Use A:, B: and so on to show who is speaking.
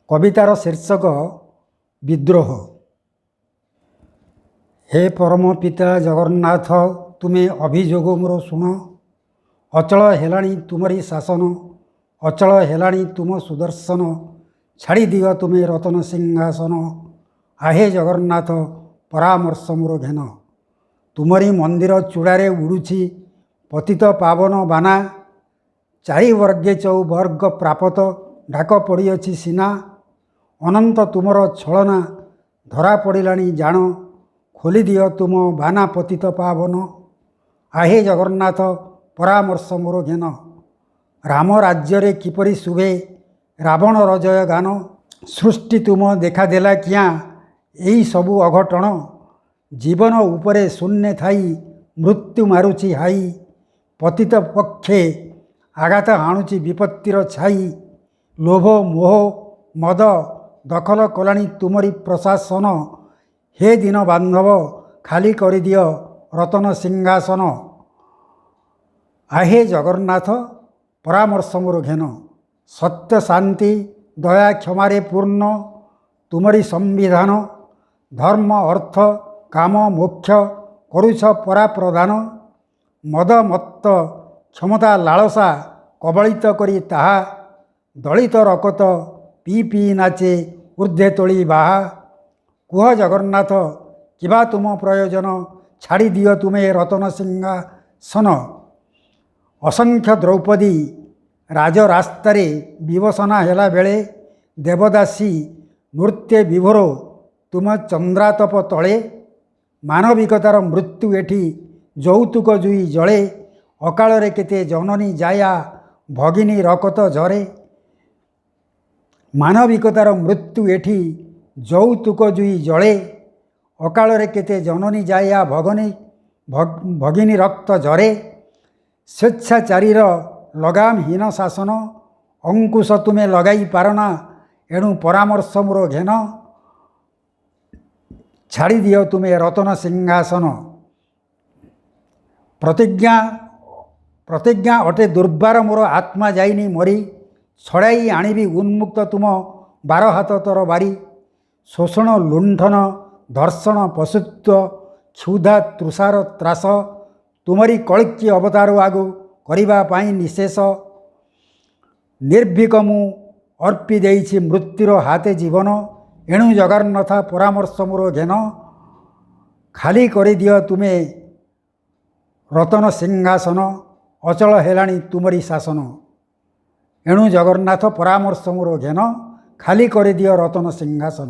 A: କବିତାର ଶୀର୍ଷକ ବିଦ୍ରୋହ। ହେ ପରମ ପିତା ଜଗନ୍ନାଥ, ତୁମେ ଅଭିଯୋଗ ମୋର ଶୁଣ। ଅଚଳ ହେଲାଣି ତୁମରି ଶାସନ, ଅଚଳ ହେଲାଣି ତୁମ ସୁଦର୍ଶନ। ଛାଡ଼ିଦିଅ ତୁମେ ରତନ ସିଂହାସନ। ଆହେ ଜଗନ୍ନାଥ, ପରାମର୍ଶ ମୋର ଘେନ। ତୁମରି ମନ୍ଦିର ଚୂଡ଼ାରେ ଉଡ଼ୁଛି ପତିତ ପାବନ ବାନା। ଚାରି ବର୍ଗେ ଚଉ ବର୍ଗ ପ୍ରାପତ ଡାକ ପଡ଼ିଅଛି ସିନା। ଅନନ୍ତ ତୁମର ଛଳନା ଧରା ପଡ଼ିଲାଣି ଜାଣ। ଖୋଲିଦିଅ ତୁମ ବାନା ପତିତ ପାବନ। ଆହେ ଜଗନ୍ନାଥ, ପରାମର୍ଶ ମୋର ଘେନ। ରାମ ରାଜ୍ୟରେ କିପରି ଶୁଭେ ରାବଣର ଜୟ ଗାନ? ସୃଷ୍ଟି ତୁମ ଦେଖାଦେଲା କିଆଁ ଏଇ ସବୁ ଅଘଟଣ? ଜୀବନ ଉପରେ ଶୂନ୍ୟ ଥାଇ ମୃତ୍ୟୁ ମାରୁଛି ହାଇ। ପତିତ ପକ୍ଷେ ଆଘାତ ହାଣୁଛି ବିପତ୍ତିର ଛାଇ। ଲୋଭ ମୋହ ମଦ ଦଖଲ କଲାଣି ତୁମରି ପ୍ରଶାସନ। ହେ ଦୀନ ବାନ୍ଧବ, ଖାଲି କରିଦିଅ ରତନ ସିଂହାସନ। ଆହେ ଜଗନ୍ନାଥ, ପରାମର୍ଶ ମୋର ଘେନ। ସତ୍ୟ, ଶାନ୍ତି, ଦୟା, କ୍ଷମାରେ ପୂର୍ଣ୍ଣ ତୁମରି ସମ୍ବିଧାନ। ଧର୍ମ, ଅର୍ଥ, କାମ, ମୋକ୍ଷ କରୁଛ ପରା ପ୍ରଦାନ। ମଦ ମତ୍ତ କ୍ଷମତା ଲାଳସା କବଳିତ କରି ତାହା। ଦଳିତ ରକତ ପିଇ ପିଇ ନାଚେ ଉର୍ଦ୍ଧ୍ୱେ ତୋଳି ବାହା। କୁହ ଜଗନ୍ନାଥ, କିବା ତୁମ ପ୍ରୟୋଜନ? ଛାଡ଼ିଦିଅ ତୁମେ ରତନ ସିଂହାସନ। ଅସଂଖ୍ୟ ଦ୍ରୌପଦୀ ରାଜରାସ୍ତାରେ ବିବସନା ହେଲା ବେଳେ, ଦେବଦାସୀ ନୃତ୍ୟେ ବିଭୋର ତୁମ ଚନ୍ଦ୍ରାତପ ତଳେ। ମାନବିକତାର ମୃତ୍ୟୁ ଏଠି ଯୌତୁକ ଜୁଇ ଜଳେ। ଅକାଳରେ କେତେ ଜନନୀ ଜାୟା ଭଗିନୀ ରକତ ଝରେ। ମାନବିକତାର ମୃତ୍ୟୁ ଏଠି ଯୌତୁକ ଜୁଇ ଜଳେ। ଅକାଳରେ କେତେ ଜନନୀ ଜାୟା ଭଗନୀ ଭଗିନୀ ରକ୍ତ ଝରେ। ସ୍ୱେଚ୍ଛାଚାରୀର ଲଗାମହୀନ ଶାସନ, ଅଙ୍କୁଶ ତୁମେ ଲଗାଇ ପାରନା। ଏଣୁ ପରାମର୍ଶ ମୋର ଘେନ। ଛାଡ଼ିଦିଅ ତୁମେ ରତନ ସିଂହାସନ। ପ୍ରତିଜ୍ଞା ପ୍ରତିଜ୍ଞା ଅଟେ ଦୁର୍ବାର ମୋର ଆତ୍ମା ଯାଇନି ମରି। ଛଡ଼ାଇ ଆଣିବି ଉନ୍ମୁକ୍ତ ତୁମ ବାର ହାତ ତରବାରି। ଶୋଷଣ, ଲୁଣ୍ଠନ, ଧର୍ଷଣ, ପଶୁତ୍ୱ, କ୍ଷୁଧା, ତୃଷାର ତ୍ରାସ ତୁମରି କଳ୍କୀ ଅବତାର ଆଗୁ କରିବା ପାଇଁ ନିଃଶେଷ। ନିର୍ଭୀକ ମୁଁ ଅର୍ପି ଦେଇଛି ମୃତ୍ୟୁର ହାତେ ଜୀବନ। ଏଣୁ ଜଗନ୍ନାଥ, ପରାମର୍ଶ ମୋର ଘେନ। ଖାଲି କରିଦିଅ ତୁମେ ରତନ ସିଂହାସନ। ଅଚଳ ହେଲାଣି ତୁମରି ଶାସନ। ଏଣୁ ଜଗନ୍ନାଥ, ପରାମର୍ଶ ମୋର ଘେନ। ଖାଲି କରିଦିଅ ରତନ ସିଂହାସନ।